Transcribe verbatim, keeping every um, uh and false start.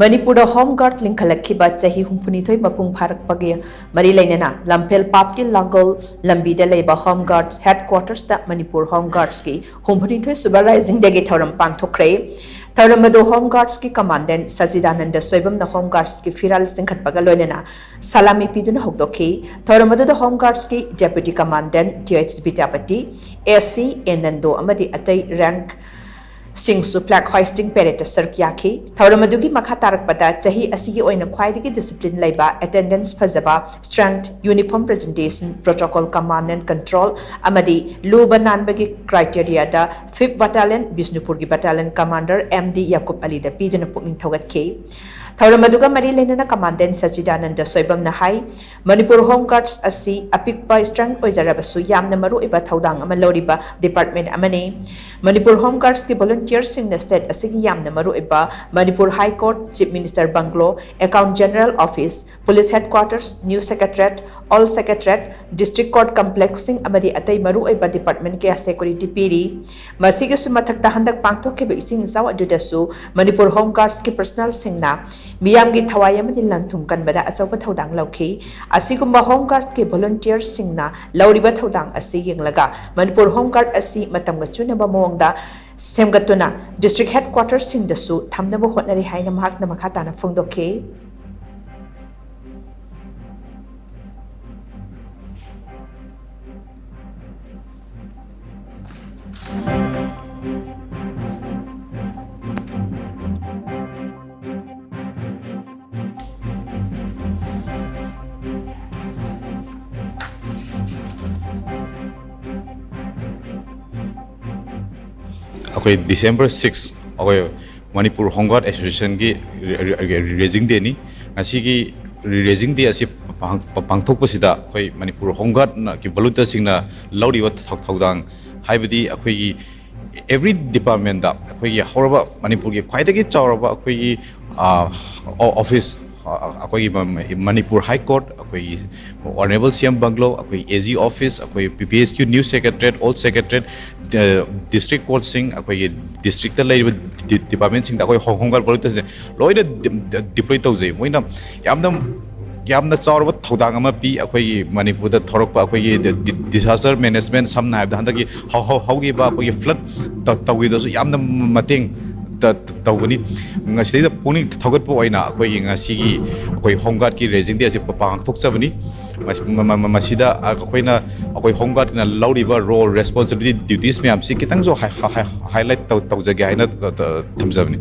ꯃꯅꯤꯄꯨꯔꯗ ꯍꯣꯝ ꯒꯥꯔꯗ ꯂꯤꯡꯈꯠꯂꯛꯈꯤꯕ ꯆꯍꯤ ꯍꯨꯝꯐꯨꯅꯤꯊꯣꯏ ꯃꯄꯨꯡ ꯐꯥꯔꯛꯄꯒꯤ ꯃꯔꯤ ꯂꯩꯅꯅ ꯂꯝꯐꯦꯜ ꯄꯥꯠꯀꯤ ꯂꯥꯡꯒꯣꯜ ꯂꯝꯕꯤꯗ ꯂꯩꯕ ꯍꯣꯝ ꯒꯥꯔꯗ ꯍꯦꯗꯀ꯭ꯋꯥꯇꯔꯁꯇ ꯃꯅꯤꯄꯨꯔ ꯍꯣꯝ ꯒꯥꯔꯗꯁꯀꯤ ꯍꯨꯝꯐꯨꯅꯤꯊꯣꯏ ꯁꯨꯕ ꯔꯥꯏꯖꯤꯡ ꯗꯦꯒꯤ ꯊꯧꯔꯝ ꯄꯥꯡꯊꯣꯛꯈ꯭ꯔꯦ꯫ ꯊꯧꯔꯝ ꯑꯗꯨ ꯍꯣꯝ ꯒꯥꯔꯗꯁꯀꯤ ꯀꯃꯥꯟꯗꯦꯟ ꯁꯆꯤꯗꯥꯅꯟꯗ ꯁꯣꯏꯕꯝꯅ ꯍꯣꯝ ꯒꯥꯔꯗꯁꯀꯤ ꯐꯤꯔꯥꯜ ꯆꯤꯡꯈꯠꯄꯒ ꯂꯣꯏꯅꯅ ꯁꯂꯥꯃꯤ ꯄꯤꯗꯨꯅ ꯍꯧꯗꯣꯛꯈꯤ꯫ ꯊꯧꯔꯝ ꯑꯗꯨꯗ ꯍꯣꯝ ꯒꯥꯔꯗꯁꯀꯤ deputy commandant T H Bidyapati, A C A Nando ꯑꯃꯗꯤ ꯑꯇꯩ ꯔꯦꯡꯛ ꯁꯤꯡꯁꯨ ꯐ꯭ꯂꯦꯒ ꯍꯣꯏꯁꯇꯤꯡ ꯄꯦꯔꯦꯗꯇ ꯁꯔꯨꯛ ꯌꯥꯈꯤ꯫ ꯊꯧꯔꯝ ꯑꯗꯨꯒꯤ ꯃꯈꯥ ꯇꯥꯔꯛꯄꯗ ꯆꯍꯤ ꯑꯁꯤꯒꯤ ꯑꯣꯏꯅ ꯈ꯭ꯋꯥꯏꯗꯒꯤ ꯗꯤꯁꯤꯄ꯭ꯂꯤꯟ ꯂꯩꯕ, ꯑꯦꯇꯦꯟꯗꯦꯟꯁ ꯐꯖꯕ, strength, uniform presentation, protocol command and control ꯑꯃꯗꯤ ꯂꯨꯕ ꯅꯥꯟꯕꯒꯤ ꯀ꯭ꯔꯥꯏꯇꯦꯔꯤꯌꯥꯗ ꯐꯤꯐ ꯕꯇꯥꯂꯤꯌꯟ ꯕꯤꯁꯅꯨꯄꯨꯔꯒꯤ battalion commander M D Yakub ꯑꯂꯤꯗ ꯄꯤꯗꯨꯅ ꯄꯨꯛꯅꯤꯡ ꯊꯧꯒꯠꯈꯤ꯫ ꯊꯧꯔꯝ ꯑꯗꯨꯒ ꯃꯔꯤ ꯂꯩꯅꯅ ꯀꯃꯥꯟꯗꯦꯟ ꯁꯆꯤꯗꯥꯅꯟꯗ ꯁꯣꯏꯕꯝꯅ ꯍꯥꯏ, ꯃꯅꯤꯄꯨꯔ ꯍꯣꯝ ꯒꯥꯔꯗꯁ ꯑꯁꯤ ꯑꯄꯤꯛꯄ ꯁ꯭ꯇ꯭ꯔꯦꯡꯊ ꯑꯣꯏꯖꯔꯕꯁꯨ ꯌꯥꯝꯅ ꯃꯔꯨꯑꯣꯏꯕ ꯊꯧꯗꯥꯡ ꯑꯃ ꯂꯧꯔꯤꯕ ꯗꯤꯄꯥꯔꯠꯃꯦꯟꯠ ꯑꯃꯅꯤ꯫ ꯃꯅꯤꯄꯨꯔ ꯍꯣꯝ ꯒꯥꯔꯗꯁꯀꯤ ꯚꯣꯂꯨꯟꯇꯤꯌꯔꯁꯤꯡꯅ ꯁ꯭ꯇꯦꯠ ꯑꯁꯤꯒꯤ ꯌꯥꯝꯅ ꯃꯔꯨꯑꯣꯏꯕ Manipur high court, chief minister bungalow, account general office, police headquarters, new secretariat, old secretariat, district court ꯀꯝꯄ꯭ꯂꯦꯛꯁꯁꯤꯡ ꯑꯃꯗꯤ ꯑꯇꯩ ꯃꯔꯨꯑꯣꯏꯕ ꯗꯤꯄꯥꯔꯠꯃꯦꯟꯠ ꯀꯌꯥ ꯁꯦꯀ꯭ꯌꯨꯔꯤꯇꯤ ꯄꯤꯔꯤ꯫ ꯃꯁꯤꯒꯤꯁꯨ ꯃꯊꯛꯇ ꯍꯟꯗꯛ ꯄꯥꯡꯊꯣꯛꯈꯤꯕ ꯏꯁꯤꯡ ꯏꯆꯥꯎ ꯑꯗꯨꯗꯁꯨ ꯃꯅꯤꯄꯨꯔ ꯍꯣꯝ ꯒꯥꯔꯗꯁꯀꯤ ꯄꯔꯁꯅꯦꯜꯁꯤꯡꯅ ꯃꯤꯌꯥꯝꯒꯤ ꯊꯋꯥꯏ ꯑꯃꯗꯤ ꯂꯟ ꯊꯨꯝ ꯀꯟꯕꯗ ꯑꯆꯧꯕ ꯊꯧꯗꯥꯡ ꯂꯧꯈꯤ꯫ ꯑꯁꯤꯒꯨꯝꯕ ꯍꯣꯝ ꯒꯥꯔꯗꯀꯤ ꯚꯣꯂꯨꯟꯇꯤꯌꯔꯁꯤꯡꯅ ꯂꯧꯔꯤꯕ ꯊꯧꯗꯥꯡ ꯑꯁꯤ ꯌꯦꯡꯂꯒ ꯃꯅꯤꯄꯨꯔ ꯍꯣꯝ ꯒꯥꯔꯗ ꯑꯁꯤ ꯃꯇꯝꯒ ꯆꯨꯅꯕ ꯃꯑꯣꯡꯗ ꯁꯦꯝꯒꯠꯇꯨꯅ ꯗꯤꯁꯇ꯭ꯔꯤꯛ ꯍꯦꯗꯀ꯭ꯋꯥꯇꯔꯁꯤꯡꯗꯁꯨ ꯊꯝꯅꯕ ꯍꯣꯠꯅꯔꯤ ꯍꯥꯏꯅ ꯃꯍꯥꯛꯅ ꯃꯈꯥ ꯇꯥꯅ ꯐꯣꯡꯗꯣꯛꯈꯤ꯫ ꯑꯩꯈꯣꯏ ꯗꯤꯁꯦꯝꯕꯔ ꯁꯤꯛꯁ, ꯑꯩꯈꯣꯏ ꯃꯅꯤꯄꯨꯔ ꯍꯣꯝ ꯒꯥꯔꯗ ꯑꯦꯁꯣꯁꯤꯌꯦꯁꯟꯒꯤ ꯔꯦꯖꯤꯡ ꯗꯦꯅꯤ꯫ ꯉꯁꯤꯒꯤ ꯔꯦꯖꯤꯡ ꯗꯦ ꯑꯁꯤ ꯄꯥꯡ-, ꯄꯥꯡꯊꯣꯛꯄꯁꯤꯗ ꯑꯩꯈꯣꯏ ꯃꯅꯤꯄꯨꯔ ꯍꯣꯝ ꯒꯥꯔꯗꯀꯤ ꯚꯣꯂꯨꯟꯇꯤꯌꯔꯁꯤꯡꯅ ꯂꯧꯔꯤꯕ ꯊꯧ-, ꯊꯧꯗꯥꯡ, ꯍꯥꯏꯕꯗꯤ ꯑꯩꯈꯣꯏꯒꯤ ꯑꯦꯚ꯭ꯔꯤ ꯗꯤꯄꯥꯔꯠꯃꯦꯟꯗ ꯑꯩꯈꯣꯏꯒꯤ ꯍꯧꯔꯕ ꯃꯅꯤꯄꯨꯔꯒꯤ ꯈ꯭ꯋꯥꯏꯗꯒꯤ ꯆꯥꯎꯔꯕ ꯑꯩꯈꯣꯏꯒꯤ, ꯑ, ꯑꯣ-, ꯑꯣꯐꯤꯁ, ꯑꯩꯈꯣꯏꯒꯤ ꯃꯅꯤꯄꯨꯔ ꯍꯥꯏ ꯀꯣꯔꯠ, ꯑꯩꯈꯣꯏꯒꯤ ꯑꯣꯅꯔꯦꯕꯜ ꯁꯤ ꯑꯦꯝ ꯕꯪꯒ꯭ꯂꯣ, ꯑꯩꯈꯣꯏ ꯑꯦ ꯖꯤ ꯑꯣꯐꯤꯁ, ꯑꯩꯈꯣꯏ P P S Q new secretariat, old secretariat, district ꯀꯣꯔꯠꯁꯤꯡ, ꯑꯩꯈꯣꯏꯒꯤ ꯗꯤꯁꯇ꯭ꯔꯤꯛꯇ ꯂꯩꯔꯤꯕ ꯗꯤꯄꯥꯔꯠꯃꯦꯟꯁꯤꯡꯗ ꯑꯩꯈꯣꯏ ꯍꯣꯝ ꯒꯥꯔꯗ ꯚꯣꯂꯨꯟꯇꯤꯌꯔꯁꯦ ꯂꯣꯏꯅ ꯗꯤꯄ꯭ꯂꯣꯏ ꯇꯧꯖꯩ꯫ ꯃꯣꯏꯅ ꯌꯥꯝꯅ ꯌꯥꯝꯅ ꯆꯥꯎꯔꯕ ꯊꯧꯗꯥꯡ ꯑꯃ ꯄꯤ ꯑꯩꯈꯣꯏꯒꯤ ꯃꯅꯤꯄꯨꯔꯗ ꯊꯣꯔꯛꯄ ꯑꯩꯈꯣꯏꯒꯤ ꯗꯤꯁꯥꯁꯇꯔ ꯃꯦꯅꯦꯖꯃꯦꯟ, ꯁꯝꯅ ꯍꯥꯏꯔꯕꯗ ꯍꯟꯗꯛꯀꯤ ꯍꯧꯈꯤꯕ ꯑꯩꯈꯣꯏꯒꯤ ꯐ꯭ꯂꯠ ꯇꯧꯈꯤꯕꯗꯁꯨ ꯌꯥꯝꯅ ꯃꯇꯦꯡ ꯇꯧꯒꯅꯤ꯫ ꯃꯁꯤꯗꯩꯗ ꯄꯨꯛꯅꯤꯡ ꯊꯧꯒꯠꯄ ꯑꯣꯏꯅ ꯑꯩꯈꯣꯏꯒꯤ ꯉꯁꯤꯒꯤ ꯑꯩꯈꯣꯏ ꯍꯣꯝ ꯒꯥꯔꯗꯀꯤ ꯔꯦꯖꯤꯡ ꯗꯦ ꯑꯁꯤ ꯄꯥꯡꯊꯣꯛꯆꯕꯅꯤ꯫ ꯃꯁꯤꯗ ꯑꯩꯈꯣꯏꯅ ꯑꯩꯈꯣꯏ ꯍꯣꯝ ꯒꯥꯔꯗꯅ ꯂꯧꯔꯤꯕ ꯔꯣꯜ, ꯔꯦꯁꯄꯣꯟꯁꯤꯕꯤꯂꯤꯇꯤ, ꯗ꯭ꯌꯨꯇꯤꯁ ꯃꯌꯥꯝꯁꯤ ꯈꯤꯇꯪꯁꯨ ꯍꯥꯏꯂꯥꯏꯠ ꯇꯧꯖꯒꯦ ꯍꯥꯏꯅ ꯊꯝꯖꯕꯅꯤ꯫